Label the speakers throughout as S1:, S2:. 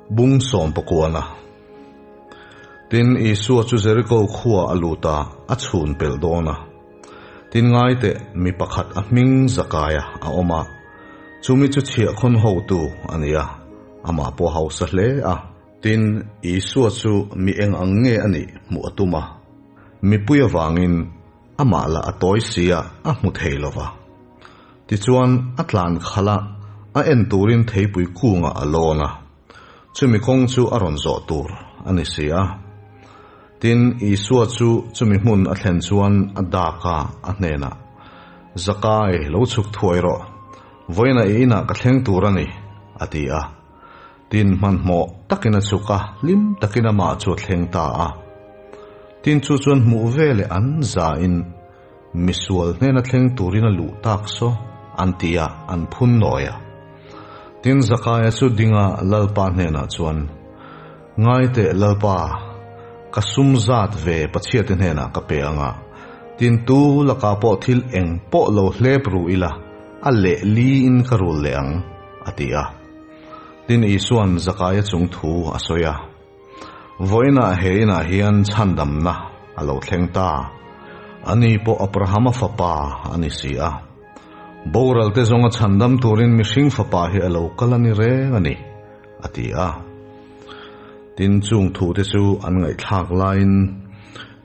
S1: Bung sawmpakuana. Tin, Isua chu Jeriko khuaa a lut a, a chhun pelh dawn a. Tin, ngai teh, mi pakhat a hming Zakaia a awm a, chumi chu chhiahkhawn hotu a ni a, amah pawh a hausa hle a. Tin, Isua chu mi eng ang nge a nih hmuh a tum a, mipui avangin amah lah a tawi si a, a hmu thei lo va. Tichuan, a tlan khalh a, a en turin theipui kungah a lawn a. Chumi kawng chu a rawn zawh tur a ni si a. Tin, Isua chu chumi hmun a thlen chuan a dak a, a hnenah, Zakai, lo chhuk thuai rawh. Vawiinah i inah ka thleng tur a ni, a ti a. Tin, hmanhmawh takin a chhuk a, hlim takin amah chu a thleng ta a. Tin, chu chuan hmuh veleh an zain misual hnena thleng turin a luh tak saw, an ti a, an phun nawi a. Tin, Zakaia chu dinga Lalpa hnenah chuan, Ngai teh Lalpa, ka sum zat ve Pathiate hnenah ka pe ang a, tin tu lakah pawh thil eng pawh lo hlep ru ila, a leh liin ka rul leh ang, a ti a. Tin, Isua'n Zakaia chung thu a sawi a. Vawiinah he inah hian chhandamna a lo thleng ta. Ani pawh Abrahama fapa a ni si a. Boralte zawnga chhandam turin mihring fapa hi a lo kal a ni reng a ni, a ti a. Tin, chung thute chu an ngaihthlak laiin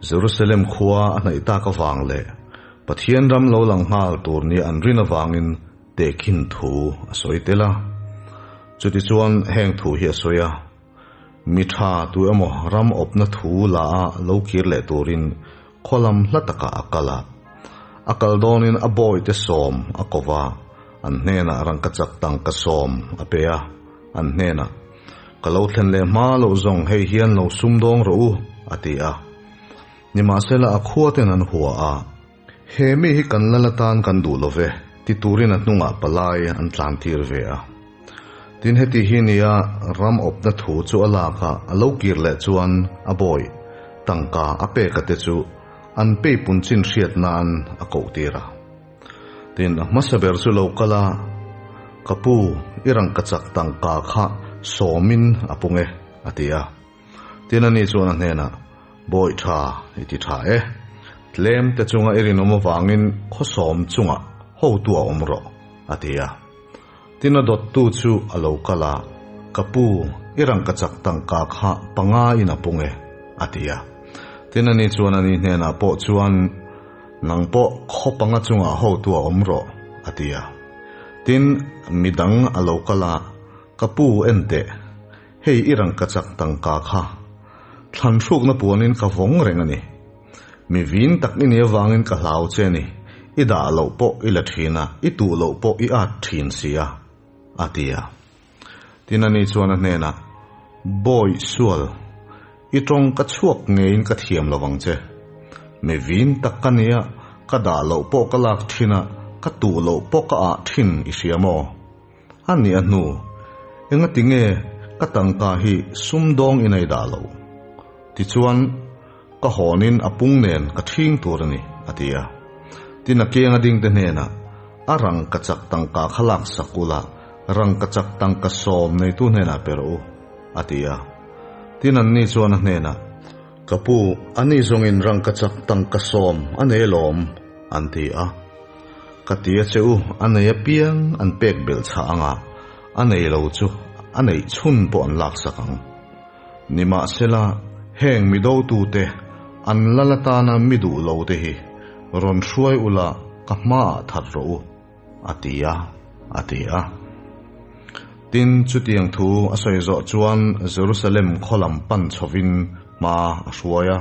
S1: Jerusalem khua a hnaih tak avang leh Pathian ram lo lang nghal tur nia an rin avangin tehkhin thu a sawi tel a. Chutichuan heng thu hi a sawi a. Mi tha tu emaw ram awpna thu la a lo kir leh turin khawlam hla takah a kal a. A kal dawnin a bawite sawm a ko va, an hnenah rangkachak tangka sawm a pe a, an hnenah, Ka lo thlen leh hma loh zawng hei hian lo sumdawng rawh u, a ti a. Nimahsela a khuaten an hua a. He mi hi kan lal atan kan duh lo ve, ti turin a hnungah palai an tlan tir ve a. Tin heti hi nia ram awpna thu chu a lak a, a lo kir leh chuan a bawi tangka a pek a te chu an peipun chin hriat nan a koh tir a. Tin a hmasa ber chu lo kal a, Ka pu, i rangkachak tangka kha sawmin a pung e, a ti a. Tin ani chuan a hnenah, Bawi tha, i ti tha e. Tlem te chunga i rinawm avangin khawsawm chungah hotu a awm rawh, a ti a. Tin a dawttu chu a lo kal a, Ka pu, i rangkachak tangka kha panga in a pung e, a ti a. Tin ani chuan ani hnenah pawh chuan, Nang pawh khaw panga chungah hotu a awm rawh, a ti a. Tin, midang a lo kal a, Ka pu, enteh. Hei i rangkachak tangka kha thlan hrukna puanin ka vawng reng a ni. Mi vin tak i nih avangin ka hlau che a ni, i dah loh pawh i la thin a, i tuh loh pawh i at thin si a, a ti a. Tin ani chuan a hnenah, Bawi sual, i tawng ka chhuak ngeiin ka thiam lo vang che. Mi vin tak ka nia, ka dah loh pawh ka lak thin a, ka tuh loh pawh ka ah thin i hria maw? A nih a hnu, engati nge ka tangka hi sumdawng in ei dah lo? Tichuan, ka hawnin a pung nen ka ṭhing tur a ni, a ti a. Tin a keng a dingte hnenah, A rangkachak tangka kha laksak ula, rangkachak tangka sawm neitu hnenah pe rawh u, a ti a. Tin anni chuan a hnenah, Ka pu, ani zawngin rangkachak tangka sawm a nei alawm, an ti a. Ka ti a che u, a nei apiang an pek belh chhah ang a, a nei lo chu a neih chhun pawh an laksak ang. Nimahsela, heng mi dotute, an lal atana mi duh lo te hi rawn hruai ula ka hmaah that rawh u, a ti a, a ti a. Tin, chutiang thu a sawi zawh chuan Jerusalem khaw lam pan chhovin hma a hruai a.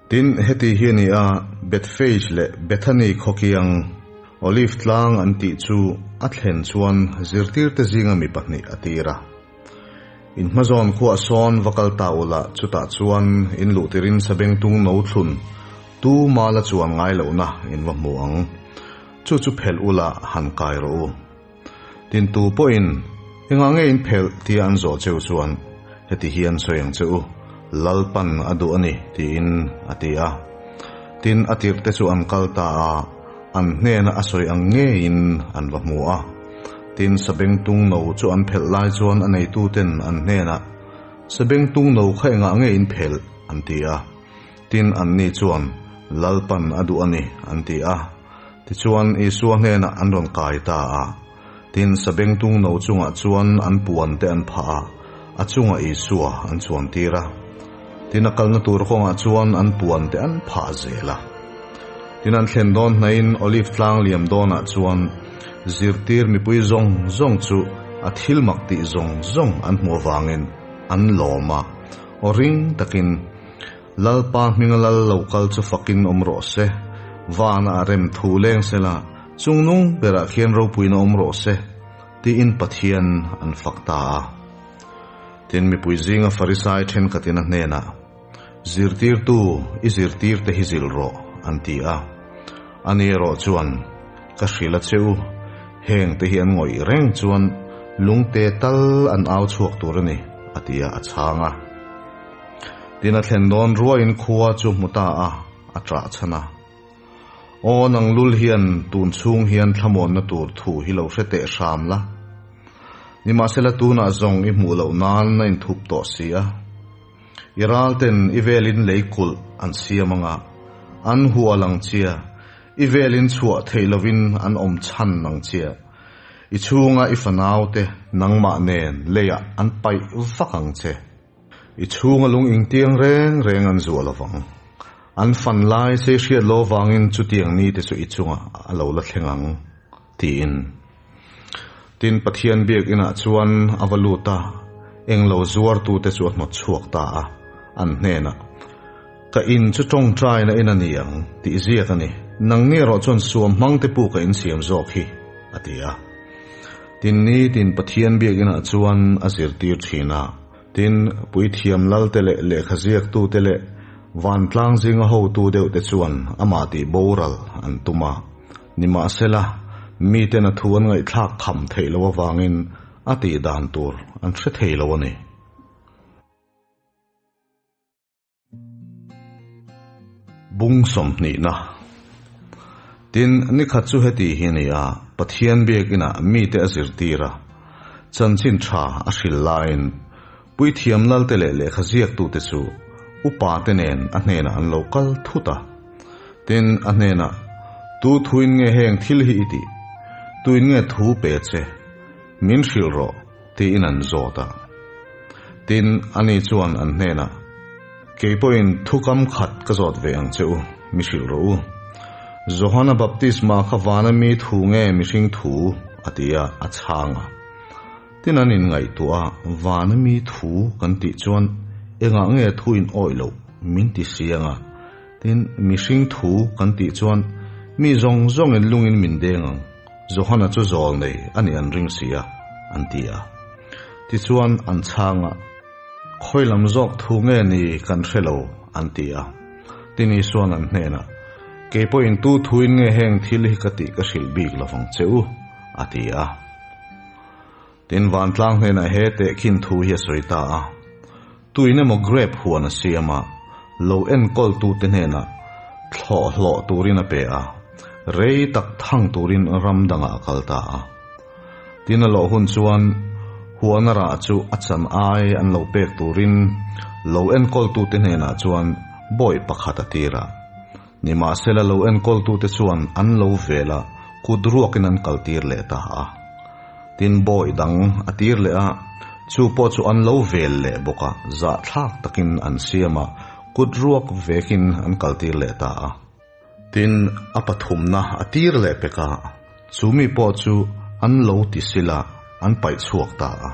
S1: Tin, heti hi a ni a, Bethphage leh Bethany khaw kiang, Olive tlang an tih chu a thlen chuan zirtirte zinga mi pahnih a tir a. In hmazawn khuah sawn va kal ta ula, chutah chuan in luh tirin sabengtung no thlun tu mala chuan ngai lohna in va hmu ang. Chu chu phelh ula han kai rawh u. Tin tu pawhin engah nge in phelh tia an zawh cheu chuan heti hian sawi ang che u, Lalpan a duh a ni tiin a ti a. Tin a tirhte chu an kal ta a, an hnena a sawi ang ngeiin an va hmu a. Tin, sabengtung no chu an phelh lai chuan a neituten an hnenah, Sabengtung no kha engah nge in phelh? an ti a. Tin, anni chuan, Lalpan a duh a ni, an ti a. Tichuan, Isua hnenah an rawn kai ta a. Tin, sabengtung no chungah chuan an puan te an phah a, a chungah Isua an chuantir a. Tin, a kalna tur kawngah chuan an puan te an phah zel a. Tin, an thlen dawn hnaihin Olive tlang liam dawnah chuan zirtir mipui zawng zawng chu a thil mak tih zawng zawng an hmuh avangin an lawm a, aw ring takin, Lalpa hminga lal lo kal chu fakin awm rawh se, vanah a rem thu leng sela, chungnung berah khian ropuina awm rawh se, tiin Pathian an fak ta a. Tin, mipui zinga Farisai thenkhatin a hnenah, Zirtirtu, i zirtirte hi zilh rawh, an ti a. Ani erawh chuan, Ka hrilh a che u, hengte hi an ngawih reng chuan lungte tal an au chhuak tur a ni, a ti a, a chhang a. Tin a thlen dawn ruaiin khua chu hmu ta a, a ṭah chhan a. Aw nang lul hian tun chhung hian thlamuanna tur thu hi lo hre teh hram la. Nimahsela tunah zawng i hmuh loh nan a inthup tawh si a. I ralten i velin lei kulh an siam anga, an hual ang chia, i velin chhuah theih lovin an awm chhan ang chia. I chhunga i fanaute nangmah nen leiah an paih vak ang che. I chhunga lung ingtiang reng reng an zuah lovang. An fan lai sei hriat lo vangin chutiang ni te chu i chungah a lo la thleng ang, tiin. Tin, Pathian biakinah chuan a va lut a, englo zuartute chu a hnawt chhuak ta a, an hnenah, Ka in chu tawngtaina in a ni ang, tih ziak a ni. Nangni erawh chuan suam hmang te puk a insiam zawk hi, a ti a. Tin, nitin Pathian biakinah chuan a zirtir thin a. Tin, puithiam lalte leh lehkha ziaktute leh vantlang zinga hotu deuhte chuan amah tih boral an tum a. Nimahsela, miten a thu an ngaihthlak kham theih loh avangin a tih dan tur an hre thei lo a ni. Bung sawmhnihna Tin, nikhat chu heti hi a ni a, Pathian biakinah mite a zirtir a, chanchin tha a hril laiin Puithiam lalte leh lehkha ziaktute chu upate nen a hnenah an lo kal thut a. Tin, a hnenah, Tu thuin nge heng thil hi i tih? Tuin nge thu pe che? Min hrilh rawh, tiin an zawt a. Tin, ani chuan an hnenah, Kei pawhin thukam khat ka zawt ve ang che u, mi hrilh rawh u. Johana baptisma kha vana mi thu nge mihring thu? a ti a, a chhang a. Tin, an inngaihtuah a, Vana mi thu kan tih chuan engah nge thu in awih loh min ti si ang a? Tin, mihring thu kan tih chuan mi zawng zawngin lungin min deng ang. Johana chu zawl nei a nih an ring si a, an ti a. Tichuan, an chhang a, Khawi lam zawk thu nge ni kan hre lo, an ti a. Tin Isua'n an hnenah, Kei pawhin tu thuin nge heng thil hi ka tih ka hrilh bik lovang che u, a ti a. Tin, vantlang hnenah he tehkhin thu hi a sawi ta a, Tuin emaw grape huan a siam a, lo enkawltute hnenah thlawh hlawh turin a pe a, rei tak thang turin ram dangah a kal ta a. Tin, a lawh hun chuan huana rah chu a chan ai an lo pek turin lo enkawltute hnenah chuan bawi pakhat a tir a. Nimahsela lo enkawltute chuan an lo vel a, kut ruakin an kaltir leh ta a. Tin, bawi dang a tir leh a, chu pawh chu an lo vel leh bawk a, zahthlak takin an siam a, kut ruak vekin an kaltir leh ta a. Tin, a pathumna a tir leh pek a, chu mi pawh chu an lo ti sil a, an paih chhuak ta a.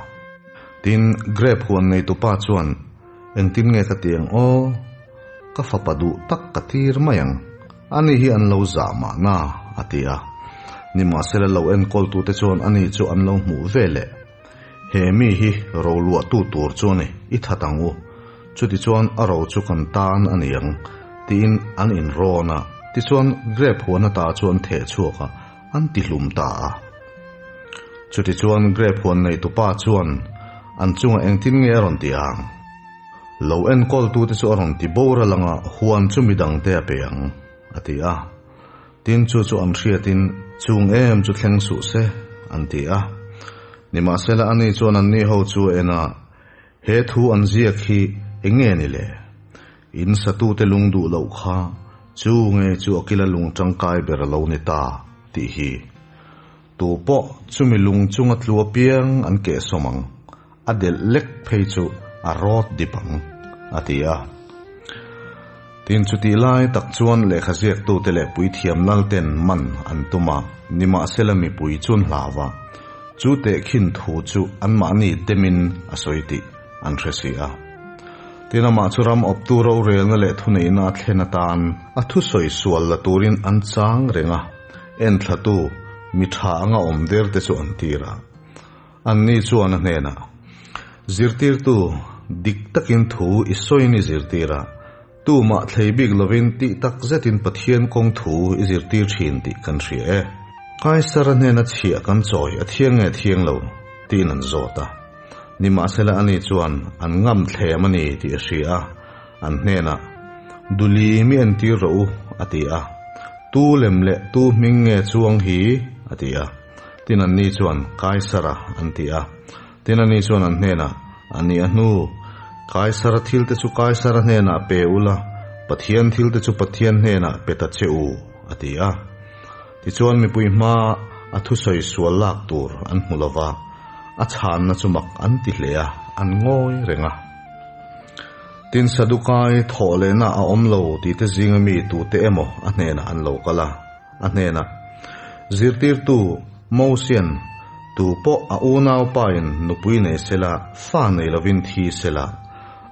S1: Tin, grape huan neitupa chuan, Engtin nge ka ti ang aw? Ka fapa duh tak ka tir mai ang, ani hi an lo zah mahna, a ti a. Nimahsela lo enkawltute chuan ani chu an lo hmuh ve leh. He mi hi ro luahtu tur chu a ni, i that ang u. Chutichuan a ro chu kan tan a ni ang, tiin an inrawn a. Tichuan grape huan ata chu an theh chhuak a, an ti hlum ta a. Chutichuan grape huan neitupa chuan an chungah engtin nge a rawn ti ang? Lo enkawltute chu a rawn ti boral anga huan chu midangte a pe ang, a ti a. Tin, chu chu an hriatin, Chung em chu thleng suh se, an ti a. Nimahsela ani chuan anni ho chu a en a, He thu an ziak hi eng nge ni le? In satute lung duh loh kha chu nge chu a kila lung tangkai ber a lo ni ta tih hi. Tu pawh chumi lung chunga tlu apiang an kehsawm ang, a delh lek phei chu a rawt dip ang, a ti a. Tin, chutih lai tak chuan lehkha ziaktute leh puithiam lalten man an tum a, nimahsela mipui chuan hlau a, chu tehkhin thu chu anmahni demin a sawi tih an hre si a. Tin, amah chu ram awptu rorelna leh thuneihna a thlen atan a thusawi sual la turin an chang reng a, enthlatu mi tha anga awm derte chu an tir a. Anni chuan a hnenah, Zirtirtu, dik takin thu i sawiin i zirtir a, tumah thlei bik lovin tih tak zetin Pathian kawng thu i zirtir thin tih kan hria e. Kaisara hnena chhiah kan chawi a thiang nge thiang lo? tiin an zawt a. Nimahsela ani chuan an ngam thlem a ni tih a hria a, an hnenah, Duli mi entir rawh u, a ti a. Tu lem leh tu hming nge chuang hi? a ti a. Tin anni chuan, Kaisara, an ti a. Tin ani chuan an hnenah, A ni a hnu, Kaisara thilte chu Kaisara hnenah pe ula, Pathian thilte chu Pathian hnenah pe ta che u, a ti a. Tichuan mipui hma a thusawi sual lak tur an hmu lo va, a chhanna chu mak an ti hle a, an ngawi reng a. Tin Sadukai thawh lehna a awm lo tite zinga mi tute emaw a hnenah an lo kal a. A hnenah, Zirtirtu Mosian, tu pawh a unaupain nupui nei sela, fa nei lovin thi sela,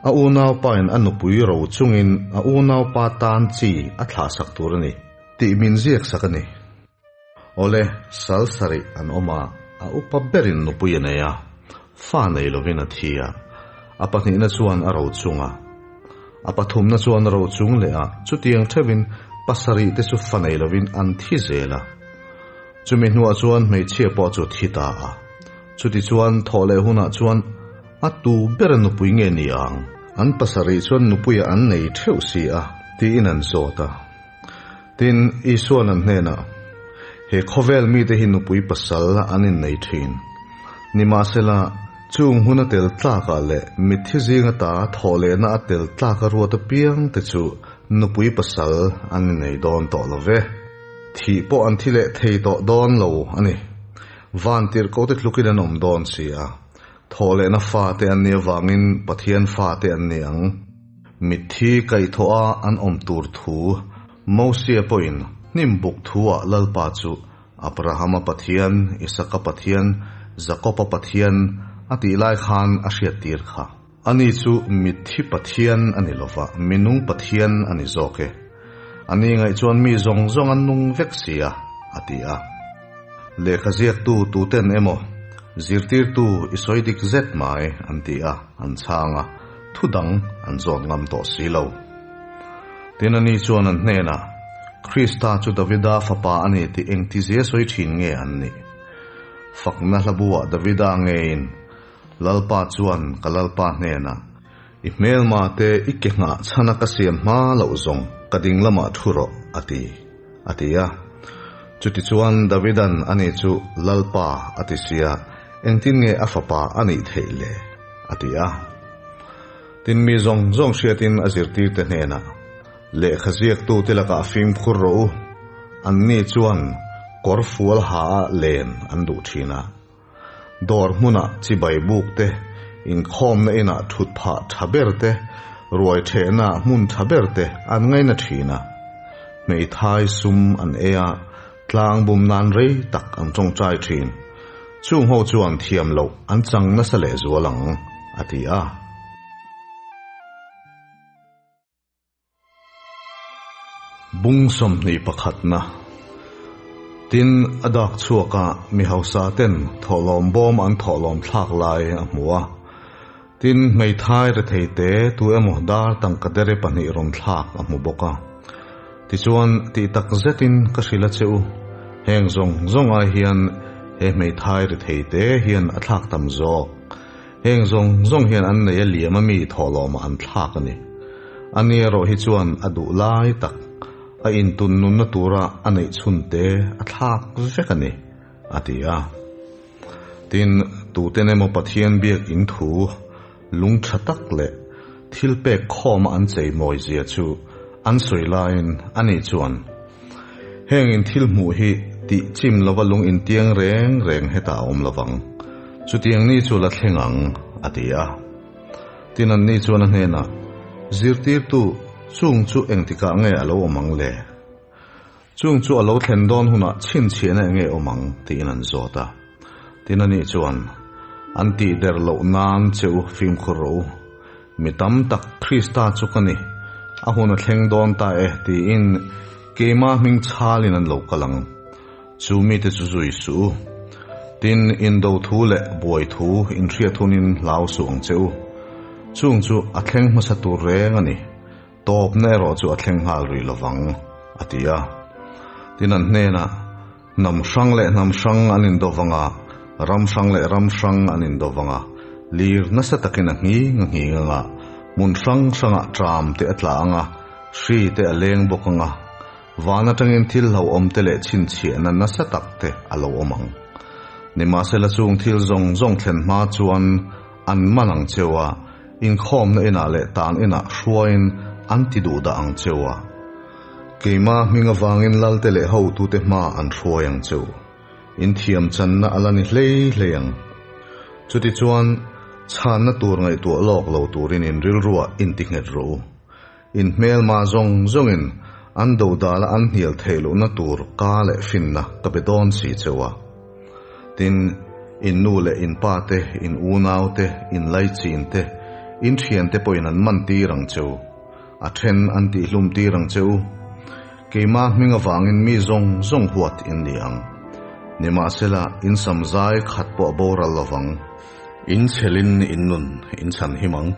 S1: a unaupain a nupui ro chungin a unaupa tan chi a thlahsak tur a ni, tih min ziaksak a ni. Awle, sal sarih an awm a, a upa berin nupui a nei a, fa nei lovin a thi a, a pahnihna chuan a ro chung a. A pathumna chuan ro chung leh a, chutiang theuhin pasarih te chu fa nei lovin an thi zel a. Chumi hnuah chuan hmeichhia pawh chu thi ta a. Chutichuan thawh leh hunah chuan a tu ber nupui nge ni ang? An pasarih chuan nupuiah an nei theuh si a, tiin an zawt a. Tin, Isua'n an hnenah, He khawvel mite hi nupui pasal an innei thin. Nimahsela, chung hun a tel tlakah leh mitthi zing ata thawhlehna a tel tlaka ruat apiang te chu nupui pasal an innei dawn tawh lo ve. Thih pawh an thi leh thei tawh dawn lo a ni. Vantirhkohte tlukin an awm dawn si a. Thawhlehna fate an nih avangin Pathian fate an ni ang. Mitthi kaihthawh a an awm tur thu Mosia pawhin hnim buk thu-ah Lalpa chu Abrahama Pathian, Isaka Pathian, Jakoba Pathian a tih lai khan a hriattir kha. Ani chu mitthi Pathian a ni lova, minung Pathian a ni zawk e. Ani ngaih chuan mi zawng zawng an nung vek si a, a ti a. Lehkha ziaktu tuten emaw, zirtirtu i sawi dik zet mai an ti a, an chhang a, thu dang an zawt ngam tawh si lo. Tin ani chuan an hnenah, Krista chu Davida fapa a ni tih engtizia sawi thin nge an nih? Fakna hlabuah Davida ngeiin Lalpa chuan ka Lalpa hnenah, I hmelma te i ke nghah chhana ka siam hma loh zawng ka ding lamah thu rawh, a ti, a ti a. Chutichuan Davidan ani chu Lalpa a ti sia, engtin nge a fapa a nih theih le? a ti a. Tin mi zawng zawng hriatin a zirtirte hnenah, Lehkha ziaktute lakah fimkhur rawh u, anni chuan kawr fual ha a len an duh thin a. Dawr hmunah chibai buk te, inkhawmna inah thut phah tha ber te, ruai thehna hmun tha ber te an ngaina thin a. Hmeithai sum an ei a, tlang bum nan rei tak an tawngtai thin. Chung ho chuan thiam loh an chang nasa lehzual ang, a ti a. Bung 21na Tin, a dak chhuak a, mi hausa ten thawhlawm bawm an thawhlawm thlak lai a hmu a. Tin, hmeithai rethei te tu emaw dar tangka dere pahnih rawn thlak a hmu bawk a. Tichuan, tih tak zetin ka hrilh a che u, heng zawng zawng ai hian he hmeithai rethei te hian a thlak tam zawk. Heng zawng zawng hian an nei a liam a mi thawhlawmah an thlak a ni. Ani erawh hi chuan a duh lai tak, a intun nunna tura a neih chhun te a thlak vek a ni, a ti a. Tin, Tuten emaw Pathian biak in thu lung tha tak leh thil pek khawma an chei mawi zia chu an sawi laiin ani chuan, Heng in thil hmuh hi tih chim lova lung intiang reng reng hetah a awm lovang, chutiang ni chu la thleng ang, a ti a. Tin anni chuan a hnenah, Zirtirtu, chung chu engtikah nge a lo awm ang le? Chung chu a lo thlen dawn hunah chhinchhiahna enge awm ang? tiin an zawt a. Tin anih chuan, An tih der loh nan che u fimkhur rawh u. Mi tam tak Krista chu ka ni, a hun a thleng dawn ta e tiin keimah hming chhalin an lo kal ang. Chu mite chu zui suh u. Tin, indo thu leh buai thu inhriat hunin hlau suh ang che u. Chung chu a thleng hmasa tur reng a ni. Tawpna erawh chu a thleng nghal rih lovang, a ti a. Tin, an hnenah, Hnam hrang leh hnam hrang an indo vang a, ram hrang leh ram hrang an indo vang a, lir nasa takin a nghing a nghing ang a, hmun hrang hrangah tram te a tla ang a, hri te a leng bawk ang a, van atangin thil hlauhawm te leh chhinchhiahna nasa tak te a lo awm ang. Nimahsela chung thil zawng zawng thlen hma chuan an man ang cheu a, Inkhawmna inah leh tan inah hruaiin an ti duh dah ang cheu a. Keimah hming avangin lalte leh hotute hma an hruai ang cheu. In thiam channa a la ni hlei hlei ang. Chutichuan, chhanna tur ngaihtuah lawk lo turin in rilruah inti nghet rawh u. In hmelma zawng zawngin an dodala an hnial theih lohna tur ka leh finna ka be dawn si cheu a. Tin, in nu leh in pa te, in unau te, in laichin te, in thian te pawhin an man tir ang cheu. A then an tihhlum tir ang cheu. Keimah hming avangin mi zawng zawng huat in ni ang. Nimahsela, in samzai khat pawh a boral lovang. In chhelin in nun in chhan him ang.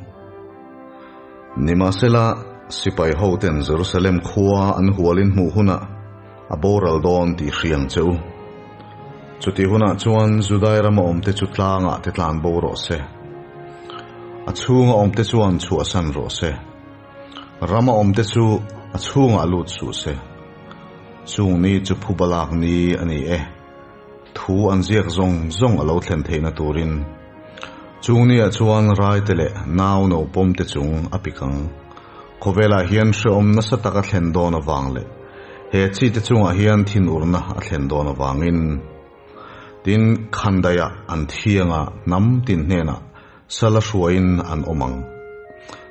S1: Nimahsela, sipai hoten Jerusalem khua an hualin hmuh hunah a boral dawn tih hria ang che u. Chutih hunah chuan Judai rama awmte chu tlangah te tlan bo rawh se. A chhunga awmte chuan chhuahsan rawh se. Rama awmte chu a chhungah lut suh se. Chung ni chu phuba lak ni a ni e. Thu an ziak zawng zawng a lo thlen theihna turin chung niah chuan raite leh nau no pawmte chung a pik ang. Khawvelah hian hrehawm nasa tak a thlen dawn avang leh he chite chungah hian thinurna a thlen dawn avangin tin khandaiah an thianga hnam tin hnenah sala hruaiin an awm ang.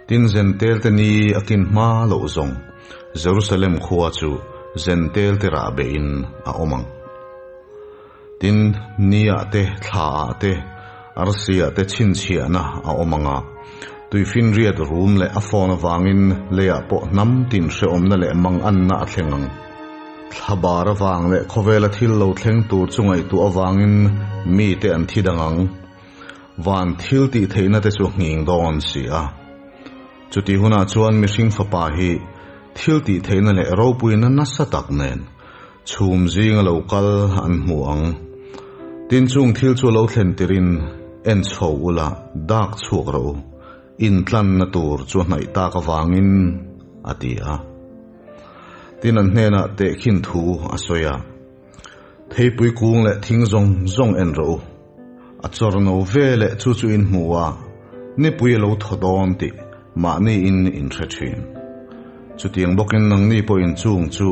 S1: Tin Zentelte ni a kin hma loh zawng Jerusalem khua chu Zentelte rah behin a awm ang. Tin, niah te, thlaah te, arsiah te chhinchhiahna a awm ang a, tuifinriat rum leh a fawn avangin leiah pawh hnam tin hrehawmna leh manganna a thleng ang. Thla bar avang leh khawvela thil lo thleng tur chu ngaihtuah avangin mite an thi dang ang. Van thil tih theihna te chu nghing dawn si a. Chutih hunah chuan mihring fapa hi thil tih theihna leh ropuina nasa tak nen chhum zinga lo kal an hmu ang. Tin chung thil chu lo thlen tirin en chho ula dak chhuak rawh u, intlanna tur chu a hnaih tak avangin, a ti a. Tin an hnenah tehkhin thu a sawi a. Theipui kung leh thing zawng zawng en rawh u. A chawr no ve leh chu chu in hmu a, nipui a lo thaw dawn tih mahni in in hre thin. Chutiang bawkin nangni pawhin chung chu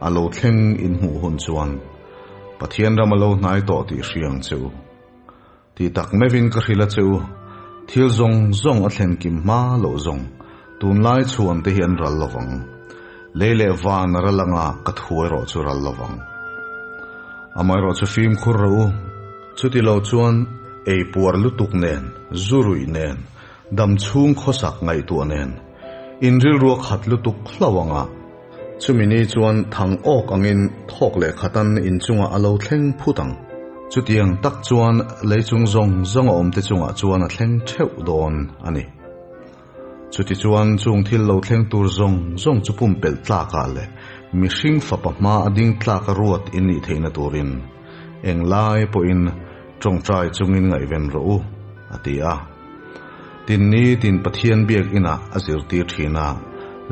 S1: a lo thleng in hmuh hun chuan Pathian ram a lo hnai tawh tih hria ang che u. Ti tak meuhin ka hrilh a che u, thil zawng zawng a thlen kim hma loh zawng, tunlai chhuan te hi an ral lovang. Lei leh van a ral anga ka thu erawh chu ral lovang. Amaherawh chu fimkhur rawh u, chuti lo chuan ei puar lutuk nen, zu ruih nen, dam chhung khawsak ngaihtuah nen, in rilru a khat lutuk hlauh anga, Chumi ni chuan thang awk angin thawk leh khatan inchungah a lo thleng phut ang. Chutiang tak chuan lei chung zawng zawng a awmte chungah chuan a thleng theuh dawn a ni. Chutichuan chung thil lo thleng tur zawng zawng chu pumpelh tlakah leh mihring fapa hma a ding tlaka ruat in nih theihna turin englai pawhin tawngtai chungin ngaihven rawh u, a ti a. Tin ni tin Pathian biak inah a zirtir thin a,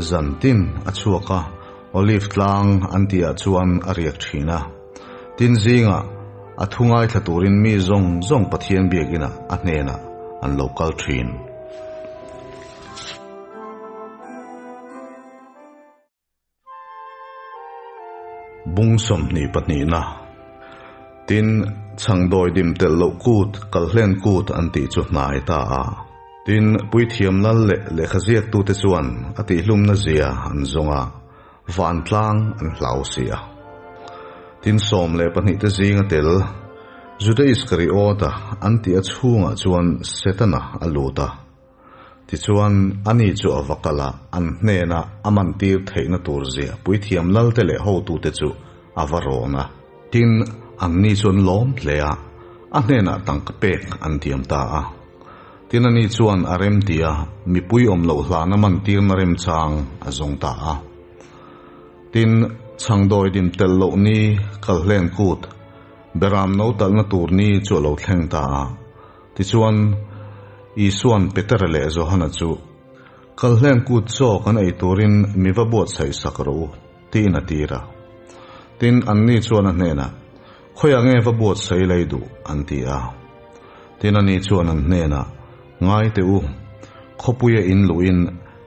S1: zan tin a chhuak a, Olive tlang an tihah chuan a riak thin a. Tin zingah A thu ngaithla turin mi zawng zawng Pathian biakinah a hnenah an lo kal thin. Bung 22na Tin, chhangdawi dim telh loh kut, kalhlen kut an tih chu hnai ta a. Tin, puithiam lal leh lehkha ziaktute chuan a tihhlumna zia an zawng a, vantlang an hlau si a. Tin, 12 te zinga tel Juda Iskariota an tih a chhungah chuan Setana a lut a. Tichuan, ani chu a va kal a, an hnena a mantir theihna tur zia puithiam lalte leh hotute chu a va rawn a. Tin, anni chu an lawm hle a, a hnenah tangka pek an tiam ta a. Tin, ani chuan a remti a, mipui awm loh hlana mantirna remchang a zawng ta a. Tin, chhangdawi dim telh loh ni kalhlen kut, beram no talhna tur ni chu a lo thleng ta a. Tichuan, Isua'n Petera leh Johana chu, Kalhleng kut chaw kan ei turin mi va buatsaih sak rawh u, tiin a tir a. Tin, anni chuan a hnenah, Khawiah nge va buatsaih lei duh? an ti a. Tin, ani chuan an hnenah, Ngai teh u, khawpuia in luhin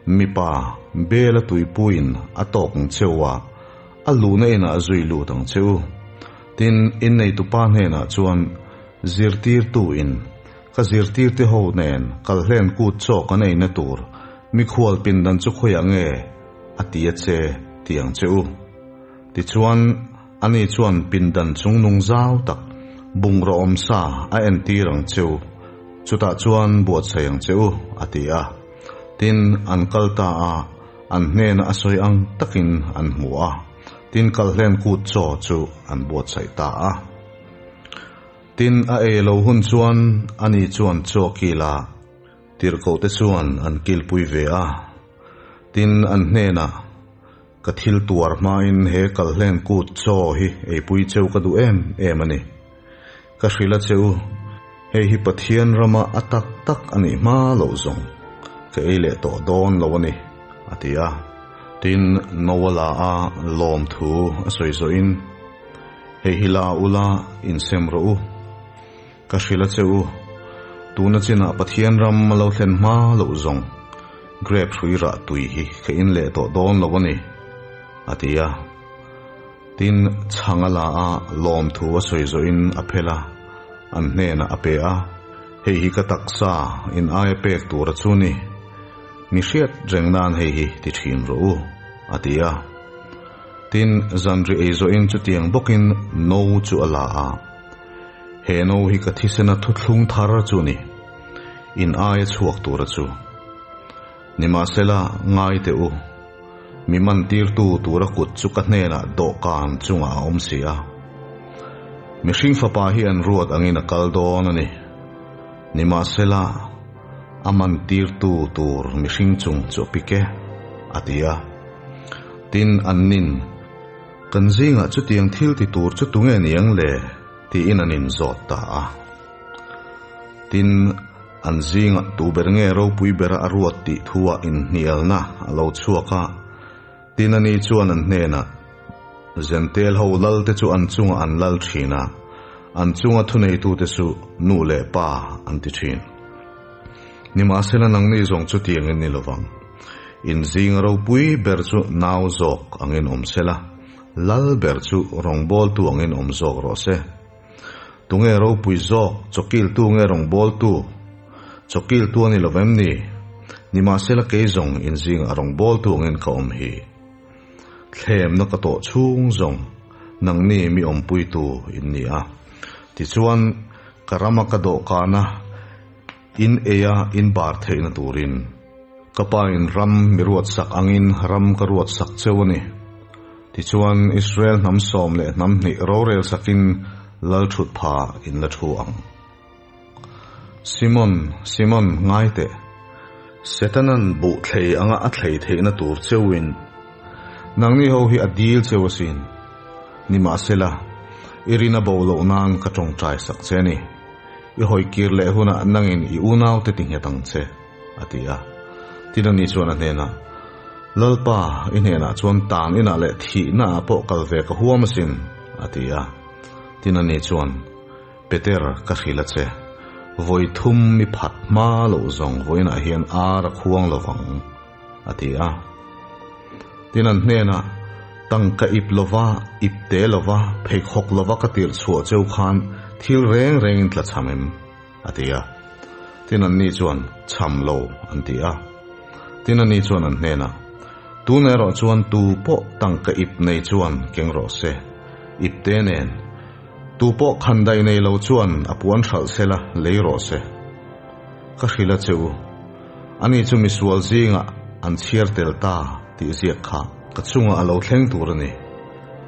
S1: mipa bela tuipuiin a tawk ang che u a, a luhna inah a zui lut ang che u. Tin, inneitupa hnenah chuan, Zirtirtu in, Ka zirtirte ho nen kalhlen kut chaw kan eina tur mikhual pindan chu khawiah nge a ti a che ti ang che u. Tichuan, ani chuan pindan chungnung zau tak bungraw awm sa a entir ang che u, chutah chuan buatsaih ang che u, a ti a. Tin, an kal ta a, an hnena a sawi ang takin an hmu a, tin kalhlen kut chaw chu an buatsaih ta a. Tin, a ei lo hun chuan ani chuan chaw kil a, tirhkohte chuan an kilpui ve a. Tin, an hnenah, Ka thil tuar hmain he kalhlen kut chaw hi eipui cheu ka duh em em a ni. Ka hrilh a che u, hei hi Pathian rama a tak tak a nih hma loh zawng ka ei leh tawh dawn lo a ni, a ti a. Tin, Noah la a lawmthu a sawi zawhin, Hei hi la ula insem rawh u. Ka hrilh a che u, tuna chinah Pathian ram a lo thlen hma loh zawng grape hrui rah tui hi ka in leh tawh dawn lo a ni, a ti a. Tin, chhang a la a, lawmthu a sawi zawhin a phel a, an hnenah a pe a, Hei hi ka taksa in aia pek tura chu ni, mi hriat reng nan hei hi ti thin rawh u, a ti a. Tin, zanri ei zawhin chutiang bawkin no chu a la a. He no hi ka thisena thuthlung thar chu ni, in aia chhuak tura chu. Nimahsela, ngai teh u, mi mantirtu tura kut chu ka hnenah dawhkan chungah a awm si a. Mihring fapa hi an ruat angin a kal dawn a ni. Nimahsela, a mantirtu tur mihring chung chu a pik e, a ti a. Tin, an nin, Kan zingah chutiang thil ti tur chu tunge ni ang le? tiin an inzawt ta a. Tin, an zingah tu ber nge ropui bera a ruat tih thuah inhnialna a lo chhuak a. Tin, ani chuan an hnenah, Zentel ho lalte chu an chungah an lal thin a, an chunga thuneitute chu nu leh pa an ti thin. Nimahsela nangni zawng chutiang in ni lovang. In zinga ropui ber chu nau zawk angin awm sela, lal ber chu rawngbawltu angin awm zawk rawh se. Tunge ropui zawk, chawkiltu nge rawngbawltu? Chawkiltu a ni lo vem ni? Nimahsela kei zawng in zingah rawngbawltu angin ka awm hi. Thlemna ka tawh chhung zawng nangni mi awmpuitu in ni a. Tichuan, ka rama ka dawhkana In eia in bar theihna turin ka pa in ram mi ruatsak angin ram ka ruatsak cheu a ni. Tichuan, Israel hnam 10 leh hnam hnih rorel sakin lal thut pha in la thu ang. Simon, Simon, ngai teh. Setanan buh thlei anga a thlei theihna tur cheuin nangni ho hi a dil cheu asin. Nimahsela, i rin a bo loh nan ka tawngtai sak che a ni. I hawi kir leh hunah nangin i unaute ti nghet ang che, a ti a. Tin ani chuan a hnenah, Lalpa, i hnenah chuan tan inah leh thihnaah pawh kal ve ka huam asin, a ti a. Tin ani chuan. Peter, ka hrilh a che, vawi thum mi phat hma loh zawng vawiinah hian ar a khuang lo vang, a ti a. Tin, an hnenah, Tangka ip lova, ip te lova, pheikhawk lova ka tirh chhuah cheu khan thil reng rengin tla cham em? a ti a. Tin, anni chuan, Cham lo, an ti a. Tin, ani chuan an hnenah, Tun erawh chuan tu pawh tangka ip nei chuan keng rawh se, ip te nen, tu pawh khandaih nei lo chuan a puan hralh sela lei rawh se. Ka hrilh a che u, ani chu misual zingah an chhiar tel ta tih ziak kha ka chungah a lo thleng tur a ni.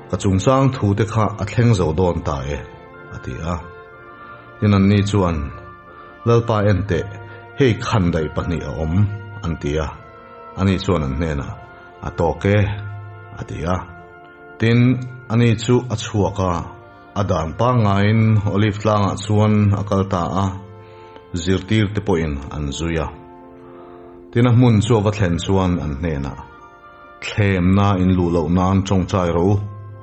S1: Ka chungchang thu te kha a thleng zo dawn ta e, a ti a. Tin anni chuan, Lalpa en teh, hei khandaih pahnih a awm, an ti a. Ani chuan an hnenah, A tawk e, a ti a. Tin, ani chu a chhuak a, a dan pangngaiin Olive tlangah chuan a kal ta a, zirtirte pawhin an zui a. Tin, a hmun chu a va thlen chuan an hnenah, Thlemna in luh loh nan tawngtai rawh u,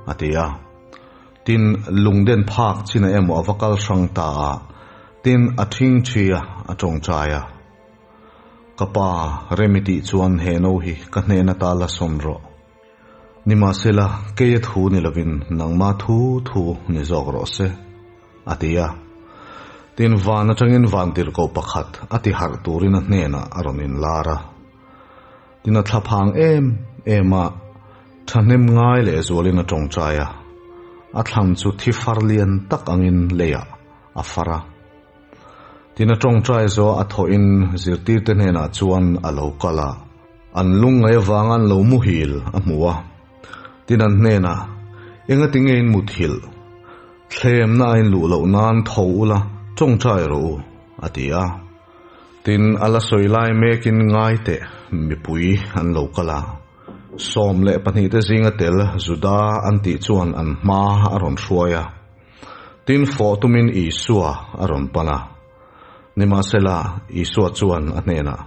S1: a ti a. Tin, lungden phak chin a emaw a va kal hrang ta a, tin, a thingthi a, a tawngtai a. Ka pa, rem i tih chuan he no hi ka hnen ata la sawn rawh. Nimahsela, kei a thu ni lovin nangma thu thu ni zawk rawh se, a ti a. Tin, van atangin vantirhkoh pakhat a ti harh turin a hnenah a rawn inlar a. Tin, a thlaphang em em a, thahnem ngai leh zualin a tawngtai a. A thlan chu thi far lian tak angin leiah a far a. Tin a tawngtai zawh a thawhin zirtirte hnenah chuan a lo kal a, an lungngaih avanga an lo muhil a hmu a. Tin an hnenah, Engati nge in muthilh? Thlemna a inluh loh nan tho ula tawngtai rawh u, a ti a. Tin a la sawi lai mekin ngai teh mipui an lo kal a. 12 te zinga tel Juda an tih chuan an hma a rawn hruai a. Tin, fawh tumin Isua a rawn pan a. Nimahsela, Isua chuan a hnenah,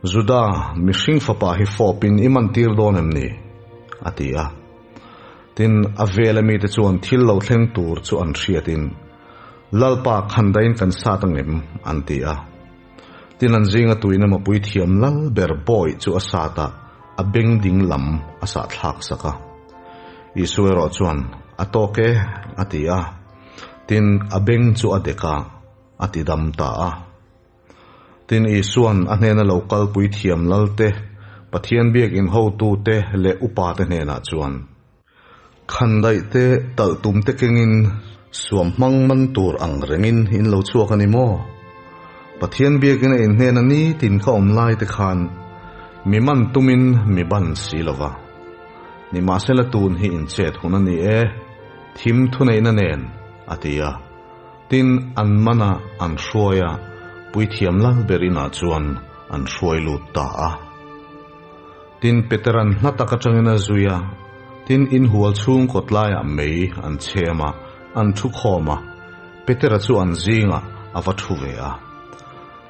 S1: Juda, mihring fapa hi fawpin i man tir dawn em ni? a ti a. Tin, a vela mite chuan thil lo thleng tur chu an hriatin, Lalpa, khandaiin kan sat angem? an ti a. Tin, an zinga tuin emaw puithiam lal ber bawih chu a sat a, a beng ding lam a sahthlak sak a. Isua erawh chuan, A tawk e, a ti a. Tin, a beng chu a dek a, a ti dam ta a. Tin, Isua'n a hnena lo kalpui thiam lalte, Pathian biakinn hotute leh upate hnenah chuan, Khandaih te, talh tum te kengin suam hmang man tur ang rengin in lo chhuak a ni maw? Pathian biakin a inhnena nitin ka awm lai te khan mi man tumin mi ban si lo va. Nimahsela tun hi inchet hun a ni e, thim thuneihna nen, a ti a. Tin, an mana an hruai a, puithiam lal ber inah chuan an hruai lut ta a. Tin, Petera'n hla tak atangin a zui a, tin, inhual chhung kawtlaiah mei an chhem a, an thu khawm a, Petera chu an zingah a va thu ve a.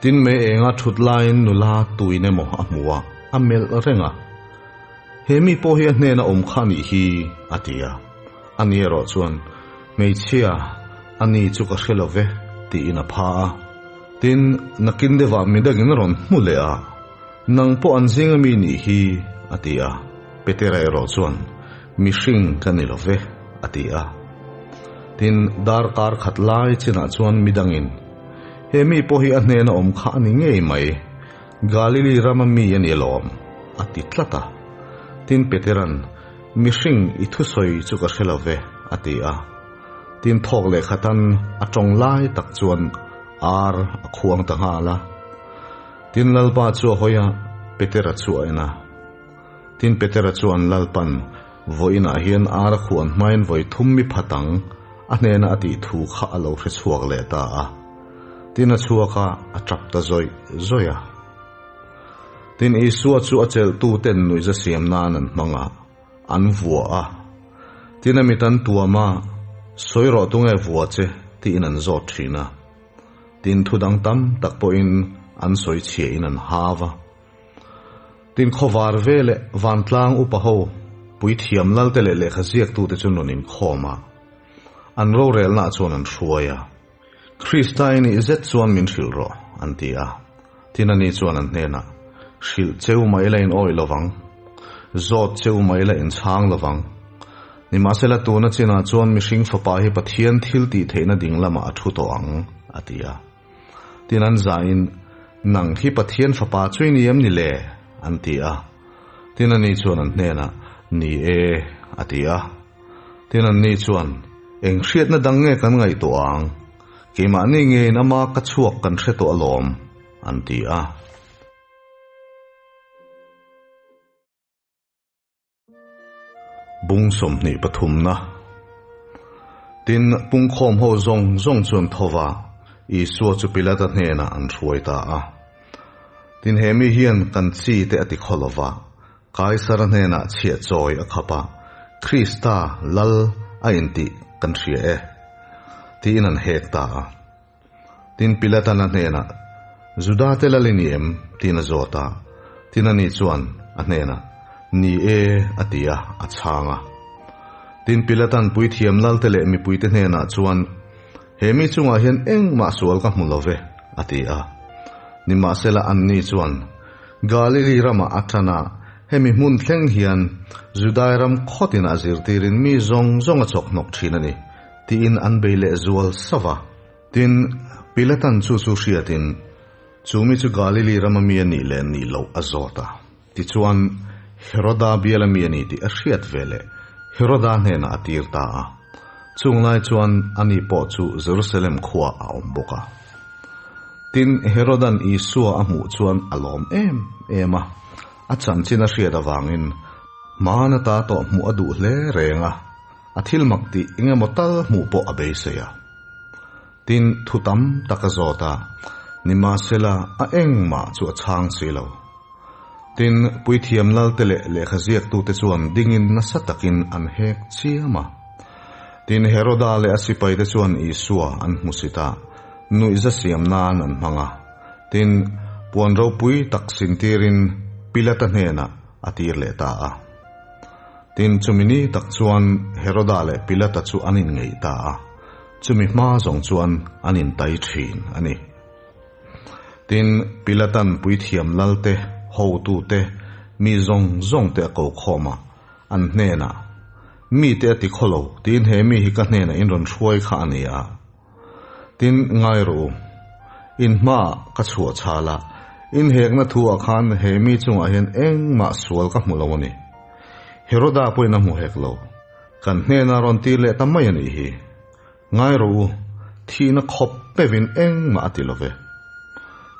S1: Tin, mei enga thut laiin nula tuin emaw a hmu a, a melh reng a, He mi pawh hi a hnena awm kha a nih hi, a ti a. Ani erawh chuan, Hmeichhia, ani chu ka hre lo ve, tiin a pha a. Tin, nakin deuhah midangin a rawn hmu leh a. Nang pawh an zing ami nih hi, a ti a. Petera erawh chuan, Mihring ka ni lo ve, a ti a. Tin, darkar khat lai chinah chuan midangin, He mi pawh hi a hnena awm kha a ni ngei mai, Galili rama mi a ni alawm, a ti tlat a. Tin, Petera'n, Mihring i thusawi chu ka hre lo ve, a ti a. Tin, thawk leh khatan a tawng lai tak chuan ar a khuang ta nghal a. Tin, Lalpa chu a hawi a, Petera chu a en a. Tin, Petera chuan Lalpan, Vawiinah hian ar a khuan hmain vawi thum mi phat ang, a hnena a tih thu kha a lo hre chhuak leh ta a. Tin, a chhuak a, a tap ta zawih zawih a. Tin, Isua chu a chelhtuten nuihza siam nan an hmang a, an vua a. Tin, a mit an tuam a, Sawi rawh tunge vua che? tiin an zawt thin a. Tin, thu dang tam tak pawhin an sawi chhiahin an hau a. Tin, khawvar ve leh vantlang upa ho, puithiam lalte leh lehkha ziaktute chu rawn inkhawm a, an rorelnaah chuan an hruai a. Krista i nih zet chuan min hrilh rawh, an ti a. Tin ani chuan an hnenah, Hrilh cheu mah ila in awih lovang, zawt cheu mah ila in chhang lovang. Nimahsela tuna chinah chuan mihring fapa hi Pathian thil tih theihna ding lamah a thu tawh ang, a ti a. Tin an zahin, Nang hi Pathian fapa chu i ni em ni le? an ti a. Tin ani chuan an hnenah, Ni e, a ti a. Tin anni chuan, Eng hriatna dang nge kan ngaihtuah ang? Keimahni ngeiin ama ka chhuak kan hre tawh alawm, an ti a. Bung 23na Tin, pungkhawm ho zawng zawng chu an tho va, Isua chu Pilata hnenah an hruai ta a. Tin, he mi hian kan chi te a ti khaw lo va, Kaisara hnenah chhiah chawi a khap a, Krista Lal a intih kan hria e, tiin an hek ta a. Tin, Pilatan a hnenah, Judate Lal i ni em? tiin a zawt a. Tin, ani chuan a hnenah, Ni e, a ti a, a chhang a. Tin, Pilatan puithiam lalte leh mipuite hnenah chuan, He mi chungah hian engmah sual ka hmu lo ve, a ti a. Nimahsela anni chuan, Galili ramah a tan a, hemi hmun thleng hian Judai ram khawtinah zirtirin mi zawng zawng a chawk hnawk thin a ni, tiin an bei leh zual sauh a. Tin, Pilatan chu chu hriatin, chu mi chu Galili rama mi a nih leh nih loh a zawt a. Tichuan, Heroda biala mi a ni tih a hriat ve leh Heroda hnenah a tir ta a. Chung lai chuan ani pawh chu Jerusalem khuaah a awm bawk a. Tin, Herodan Isua a hmuh chuan a lawm em em a, a chanchin a hriat avangin hmaan ata tawh hmuh a duh hle reng a, a thil mak tih eng emaw tal hmuh pawh a beisei a. Tin, thu tam tak a zawt a, nimahsela a engmah chu a chhang si lo. Tin, puithiam lalte leh lehkha ziaktute chuan dingin nasa takin an hek chiam a. Tin, Heroda leh a sipaite chuan Isua an hmusit a, nuihza siam nan an hmang a. Tin, puan ropui tak sintirin Pilata hnenah a tir leh ta a. Tin, chumi ni tak chuan Heroda leh Pilata chu an inngeih ta a, chumi hma zawng chuan an intai thin a ni. Tin, Pilatan puithiam lalte, hotute, mi zawng zawngte a ko khawm a, an hnenah, Mite a ti khaw lo, tiin he mi hi ka hnenah in rawn hruai kha a ni a. Tin, ngai rawh u, in hmaah ka chhuah chhal a, in hekna thu ah khan he mi chungah hian engmah sual ka hmu lo a ni. Heroda pawhin a hmu hek lo, kan hnenah rawn tir leh ta mai a nih hi. Ngai rawh u, thihna khawp pevin engmah a ti lo ve.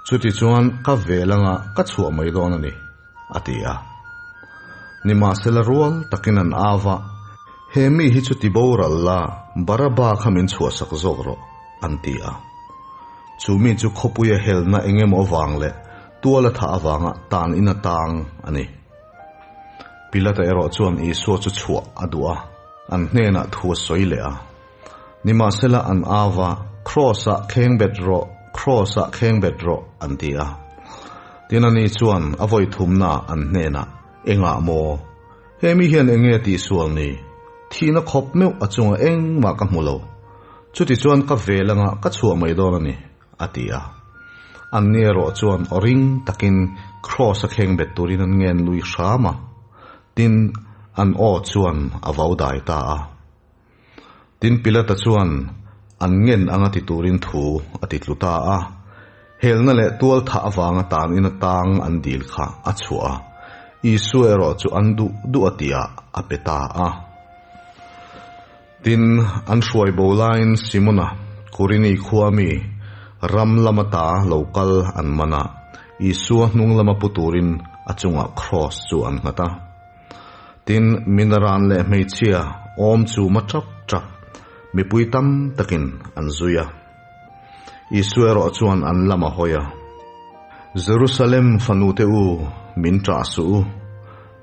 S1: Chutichuan ka vel anga ka chhuah mai dawn a ni, a ti a. Nimahsela rual takin an au a, He mi hi chu ti boral la, Baraba kha min chhuahsak zawk rawh, an ti a. Chu mi chu khawpuia helna eng emaw avang leh tual a thah avanga tan in a tang a ni. Pilata erawh chuan Isua chu chhuah a duh a, an hnenah thu a sawi leh a. Nimahsela an au a, Kraws-ah kheng bet rawh, Kraws-ah kheng bet rawh, an ti a. Tin ani chuan a vawi thumnaah an hnenah, Engah maw? He mi hian eng nge tihsual ni? Thihna khawp meuh a chunga engmah ka hmu lo. Chutichuan ka vel anga ka chhuah mai dawn a ni. A ti a. Anni erawh chuan aw ring takin Kraws a kheng bet turin an ngen lui hram a. Tin, an aw chuan a vau dai ta a. Tin, Pilata chuan an ngen anga ti turin thu a ti tlu ta a. Helna leh tual thah avanga tan in atang an dil kha a chhuah a. Isua erawh chu an duh duh a tihah a pe ta a. Tin, an hruai bo laiin Simona, Kurini khua mi, ram lama ta lo kal an man a, Isua hnung lama pu turin a chungah kraws chu an nghat a. Tin, minaran leh hmeichhia awm chu ma tap tap mipui tam takin an zui a. Isua erawh chuan an lam a hawi a, Jerusalem fanute u, min ṭah suh u,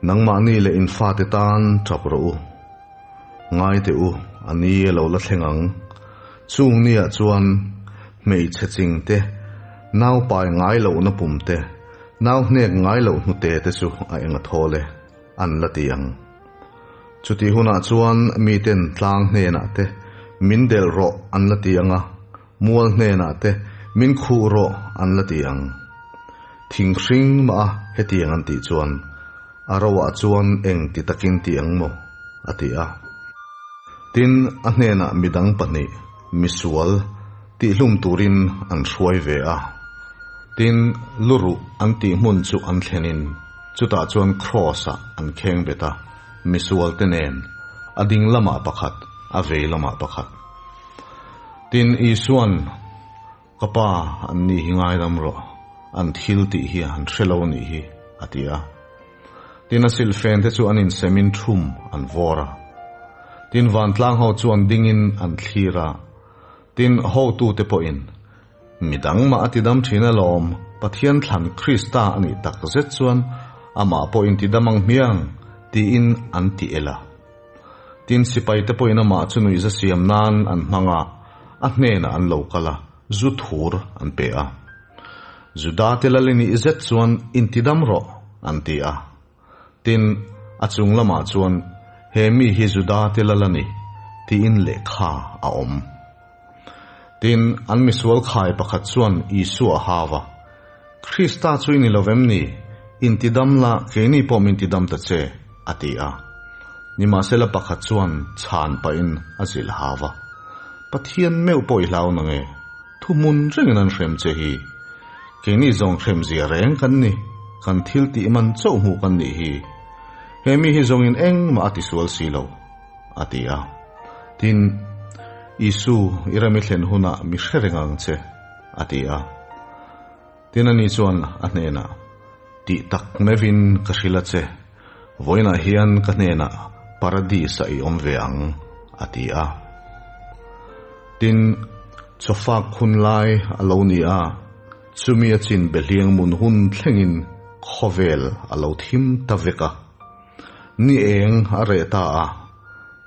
S1: nangmahni leh in fate tan ṭap rawh u. Ngai teh u, a ni a lo la thleng ang. Chung niah chuan hmeichhe ching te, nau pai ngai lohna pum te, nau hnek ngai loh hnute te chu a eng a thawl e, an la ti ang. Chutih hunah chuan miten tlang hnenah te min delh rawh an la ti ang a. Mual hnenah te min khuh rawh an la ti ang. Thing hring mah a hetiang an tih chuan a roah chuan eng ti takin ti ang maw? a ti a. Tin, a hnenah midang pahnih, misual, tihhlum turin an hruai ve a. Tin, luruh an tih hmun chu an thlenin chutah chuan kraws-ah an kheng bet a, misualte nen, a ding lamah pakhat, a vei lamah pakhat. Tin, Isua'n, Ka pa, an ni hi ngaidam rawh, an thil tih hi an hre lo nih hi, a ti a. Tin, a silhfen te chu an insemin thum an vawr a. Tin, vantlang ho chuan dingin an thlir a. Tin, hotute pawhin, Midang mah a tidam thin alawm, Pathian thlan Krista a nih tak zet chuan amah pawh intidam ang hmiang, tiin an ti el a. Tin, sipaite pawhin amah chu nuihza siam nan an hmang a, a hnenah an lo kal a, zu thur an pe a. Judate lal i nih zet chuan intidam rawh, an ti a. Tin, a chung lamah chuan, He mi hi Judate lal a ni, tiin lehkha a awm. Tin, an misual khai pakhat chuan Isua a hau a, Krista chu i ni lo vem ni? Intidam la, keini pawh min tidam ta che, a ti a. Nimahsela pakhat chuan chhan pahin a zilh hau a, Pathian meuh pawh i hlau nange, thuhmun rengin an hrem che hi. Keini zawng hremzia reng kan ni, kan thil tih man chauh hmuh kan nih hi. He mi hi zawngin engmah a tisual si lo. A ti a. Tin, Isu, i ram i thlen hunah mi hre reng ang che, a ti a. Tin, ani chuan a hnenah, Tih tak meuhin ka hrilh a che, vawiinah hian ka hnenah Paradis-ah i awm ve ang, a ti a. Tin, chawfak hun lai a lo ni a, chumi a chin behliang mun hun thlengin khawvel a lo thim ta vek a. Ni eng a reh ta a,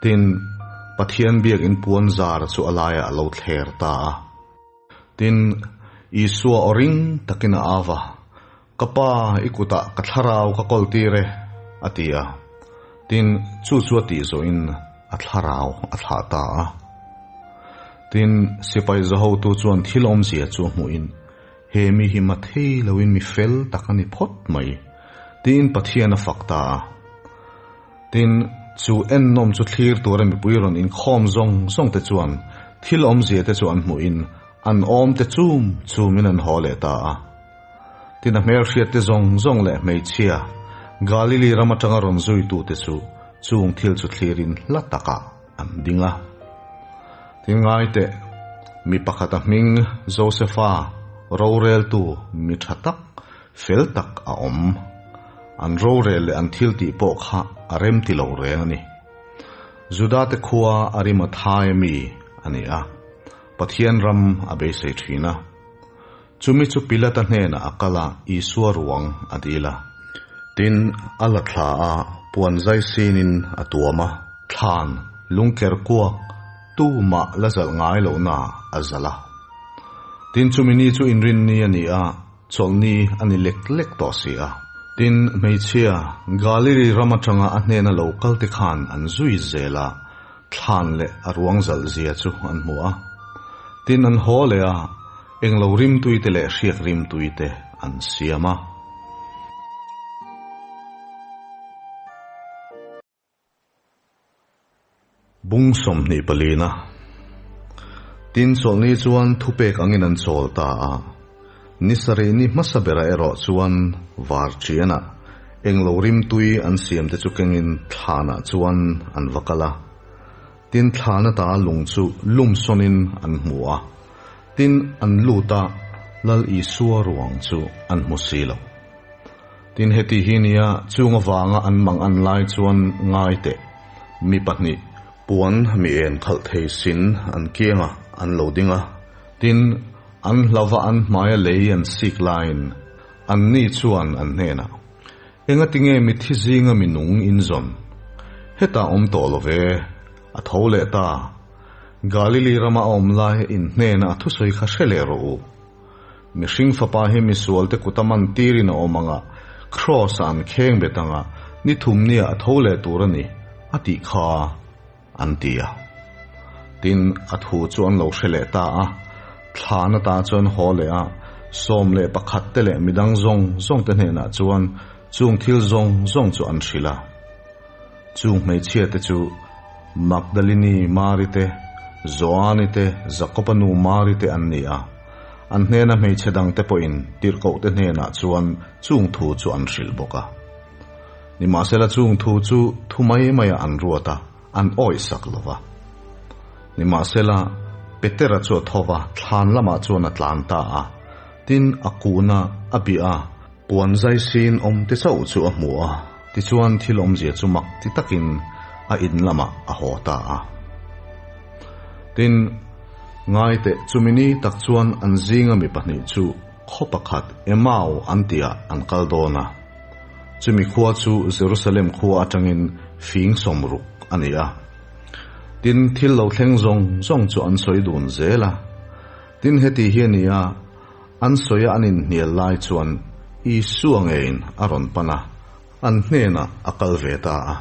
S1: tin, Pathian biakinn puan zar chu a laiah a lo thler ta a. Tin, Isua aw ring takin a au a, Ka Pa, i kutah ka thlarau ka kawl tir e, a ti a. Tin, chu chu a tih zawhin a thlarau a thlah ta a. Tin, sipai zahotu chuan thil awmzia chu a hmuhin, He mi hi mathei loin mi fel tak a ni phawt mai, tiin Pathian a fak ta a. Tin, chu ennawm chu thlir tura mipui rawn inkhawm zawng zawng te chuan thil awmzia te chu an hmuhin an awm te chum chumin an haw leh ta a. Tin, a hmelhriat te zawng zawng leh hmeichhia, Galili ram atanga rawn zuitute chu chung thil chu thlirin hla takah an ding a. Tin ngai teh, mi pakhata hming Josefa roreltu mi tha tak, fel tak a awm. An rorel leh an thil tih pawh kha a rem ti lo reng a ni. Judate khua Arimathai mi a ni a, Pathian ram a beisei thin a. Chumi chu Pilata hnenah a kal a, Isua ruang a dil a. Tin, a la thla a, puan zai sinin a tuam a. Thlan, lungker kuak, tumah la zalh ngai lohna a zalh a. Tin, chumi ni chu inrinni a ni a, chawlhni a ni lek lek tawh si a. Tin, hmeichhia, Galili ram atanga a hnena lo kal te khan an zui zel a, Thlan leh a ruang zalh zia chu an hmu a. Tin, an haw leh a, englo rimtui te leh hriak rimtui te an siam a. Bung 24na. Tin, chawlhni chuan thupek angin an chawl ta a. Ni sarih ni hmasa berah erawh chuan var ṭianah englo rimtui an siamte chu kengin thlanah chuan an va kal a. Tin, thlan ata lung chu lum sawnin an hmu a. Tin, an lut a, Lal Isua ruang chu an hmu si lo. Tin, heti hi nia chung avanga an mang an lai chuan ngai teh, mi pahnih puan mi en khalh thei sin an kiangah an lo ding a. Tin, an hlauva an hmaia lei an sik laiin anni chuan an hnenah, Engatinge mithi zinga mi nung in zawn? Hetah awm tawh lo ve, a tho leh ta. Galili rama a awm lai in hnenah a thusawi kha hre leh rawh u. Mihring fapa hi misualte kuta man tirin a awm anga, kraws-ah an kheng bet anga, ni thumnia a tho leh tur a ni, a tih kha. An ti a. Tin, a thu chu an lo hre leh ta a. Thlan ata chuan haw leh a, 11 te leh midang zawng zawng te hnenah chuan chung thil zawng zawng chu an hrilh a. Chung hmeichhia te chu Magdalini Mari te, Joani te, Jakoba nu Mari te an ni a. An hnena hmeichhe dang te pawhin tirhkoh te hnenah chuan chung thu chu an hrilh bawk a. Nimahsela chung thu chu thu mai maiah an ruat a. An awih sak lo va. Nimahsela, Petera chu a tho va, thlan lamah chuan a tlan ta a. Tin, a kun a, a bih a, puan zai sin awm te chauh chu a hmu a, tichuan thil awmzia chu mak ti takin a in lamah a haw ta a. Tin, ngaiteh chumi ni tak chuan an zinga mi pahnih chu khaw pakhat Emau an tihah an kal dawn a. Chumi khua chu Jerusalem khua atangin fing 60 a ni a. Tin, thil lo thleng zawng zawng chu an sawi dun zel a. Tin, heti hi a ni a, an sawia an inhnial lai chuan Isua ngeiin a rawn pan a, an hnenah a kal ve ta a.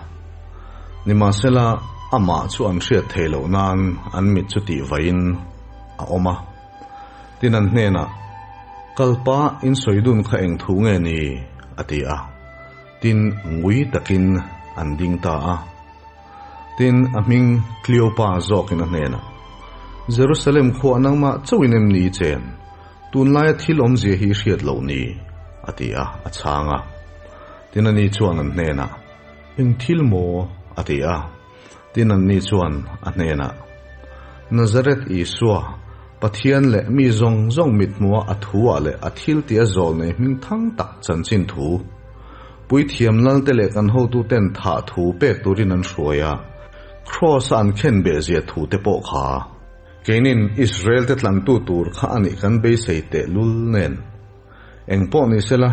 S1: Nimahsela, amah chu an hriat theih loh nan an mit chu tihvaiin a awm a. Tin an hnenah, Kalpa in sawi dun kha eng thu nge ni? a ti a. Tin ngui takin an ding ta a. Tin a hming Kleopa zawkin a hnenah, Jerusalem khuah nangmah chauhin em ni chen? Tunlaia thil awmzia hi i hriat loh ni? a ti a, a chhang a. Tin ani chuan an hnenah, Eng thil maw? a ti a. Tin anni chuan a hnenah, Nazareth Isua, Pathian leh mi zawng zawng mithmuha a thuah leh a thiltih a zawl nei hming thang tak chanchin thu, puithiam lalte leh kan hotuten thah thu pek turin an hruai a, Kraws-a an khen behzia thu te pawh kha. Keinin Israel-te tlantu tur kha a nih kan beisei tehlul nen. Engpawh ni sela,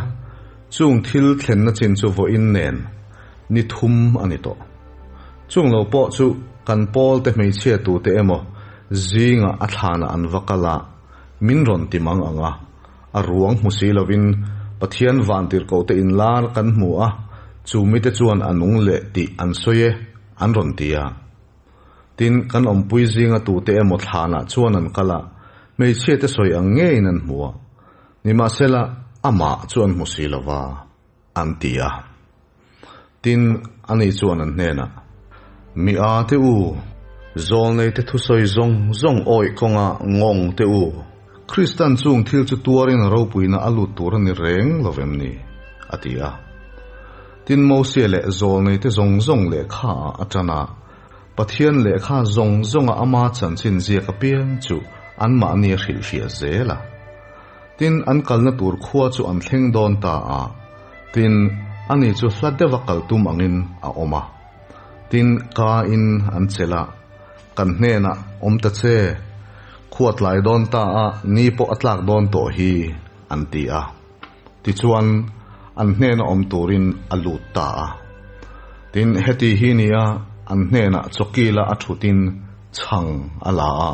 S1: chung thil thlenna chin chu vawiin nen ni thum a ni tawh. Chung lo pawh chu kan pawlte hmeichhia tute emaw zingah a thlanah an va kal a, min rawn ti mang ang a, a ruang hmu si lovin Pathian vantirhkohte inlar kan hmu a, chu mite chuan a nung leh tih an sawi e, an rawn ti a. Tin, kan awmpui zinga tute emaw thlanah chuan an kal a, hmeichhiate sawi ang ngeiin an hmu a, nimahsela amah chu an hmu si lo va, an ti a. Tin, ani chuan an hnenah, Mi a te u, zawlneite thusawi zawng zawng awih kawnga ngawng te u, Kristan chung thil chu tuarin a ropuina a lut tur a ni reng lo vem ni? a ti a. Tin, Mosia leh zawlneite zawng zawng lehkha ah a tan a, Pathian lehkha zawng zawnga ama chanchin ziak apiang chu anmahni a hrilhfiah zel a. Tin, an kalna tur khua chu an thleng dawn ta a, tin, ani chu hla deuha kal tum angin a awm a. Tin, ka in an chelh a, Kan hnenah awm ta che, khua tlai dawn ta a, ni pawh a tlak dawn tawh hi, an ti a. Tichuan, an hnena awm turin a lut ta a. Tin, heti hi nia an hnenah chawkila a thutin chhang a la a,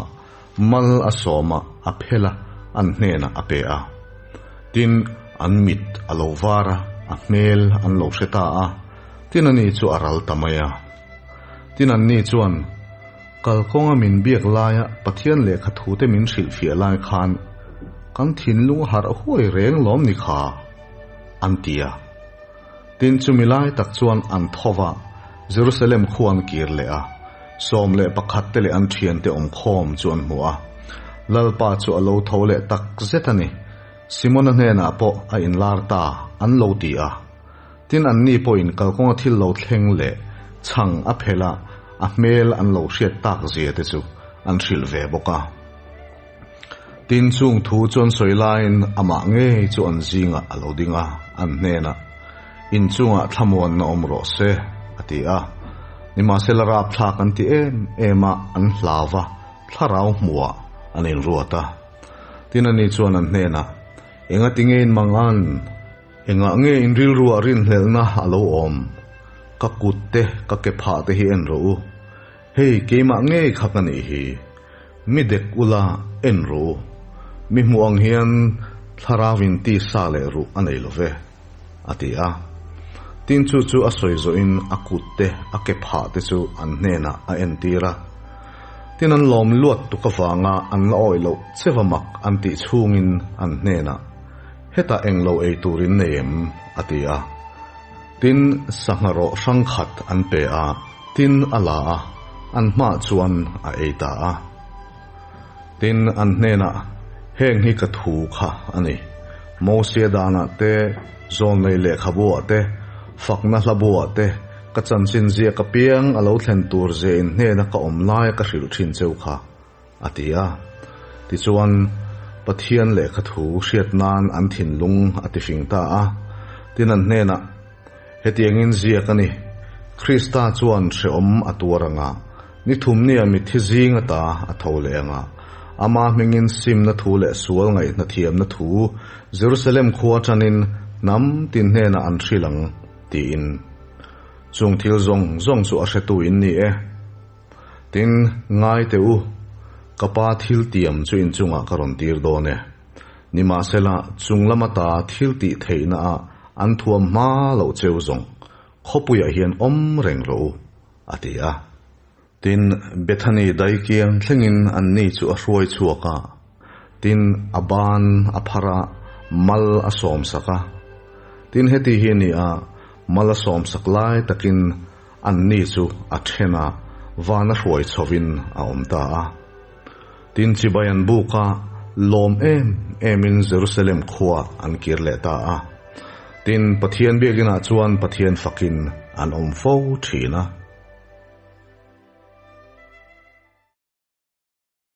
S1: mal a sawm a, a phel a, an hnenah a pe a. Tin, an mit a lo var a, a hmel an lo hre ta a, tin ani chu a ral ta mai a. Tin anni chuan, Kalkawnga min biak laia Pathian lehkha thute min hrilhfiah lai khan kan thinlung a harh huai reng lawm ni kha? an ti a. Tin chumi lai tak chuan an tho va, Jerusalem khu an kir leh a, 11 te leh an thiante awmkhawm chu an hmu a. Lalpa chu a lo tho leh tak zet a ni, Simona hnenah pawh a inlar ta an lo ti a. Tin anni pawhin kalkawnga thil lo thleng leh chhang a phelh a, a hmel an lo hriat tak zia te chu an hrilh ve bawk a. Tin chung thu chu an sawi laiin amah ngei chu an zingah a lo ding a, an hnenah, In chungah thlamuanna awm rawh se, a ti a. Nimahsela rapthlak an ti em em a, an hlau va, thlarau hmuhah an inruat a. Tin ani chuan an hnenah, Engati nge in mangan? Engah nge in rilruah rinhlelhna a lo awm? Ka kut te, ka ke phah te hi en rawh u. Hei, keimah ngei kha ka nih hi. Mi dek ula, en rawh u. Mi hmuh ang hian thlarau in tisa leh ruh a nei lo ve, a ti a. Tin chu chu a sawi zawhin a kut te, a ke phah te chu an hnenah a entir a. Tin an lawm luat tuk avanga an la awih loh cheva mak an tih chhungin an hnenah, Hetah englo ei tur in nei em? a ti a. Tin, sangha rawh hrang khat an pe a, tin a la a, an hmaah chuan a ei ta a. Tin, an hnenah, Heng hi ka thu kha a ni. Mosia danah te, zawnlei lehkhabuah te, fakna hlabuah te, ka chanchin ziak apiang a lo thlen tur ze in hnena ka awm laia ka hrilh thin cheu kha, a ti a. Tichuan, Pathian lehkha thu hriat nan an thinlung a tifing ta a. Tin, an hnenah, Hetiangin ziak a ni, Krista chuan hrehawm a tuar anga, ni thumnia mitthi zing ata a tho leh anga, ama hmingin simna thu leh sual ngaihna thiamna thu Jerusalem khua aṭanin hnam tin hnenah an hrilh ang, tiin. Chung thil zawng zawng chu a hretu in ni e. Tin, ngai teh u, ka pa thil tiam chu inchungah ka rawn tir dawn e. Nimahsela, chung lama ta thil tih theihna ah an thuam hma loh cheu zawng khawpuiah hian awm reng rawh u, a ti a. Tin, Bethany daikiang thlengin anni chu a hruai chhuak a, tin, a ban a phar a, mal a sawmsak a. Tin, heti hi a ni a, mal a sawmsak lai takin anni chu a then a, van a hruai chhovin a awm ta a. Tin, chibai an buk a, lawm em emin Jerusalem khua an kir leh ta a. Tin, Pathian biakinah chuan Pathian fakin an awm fo thin a.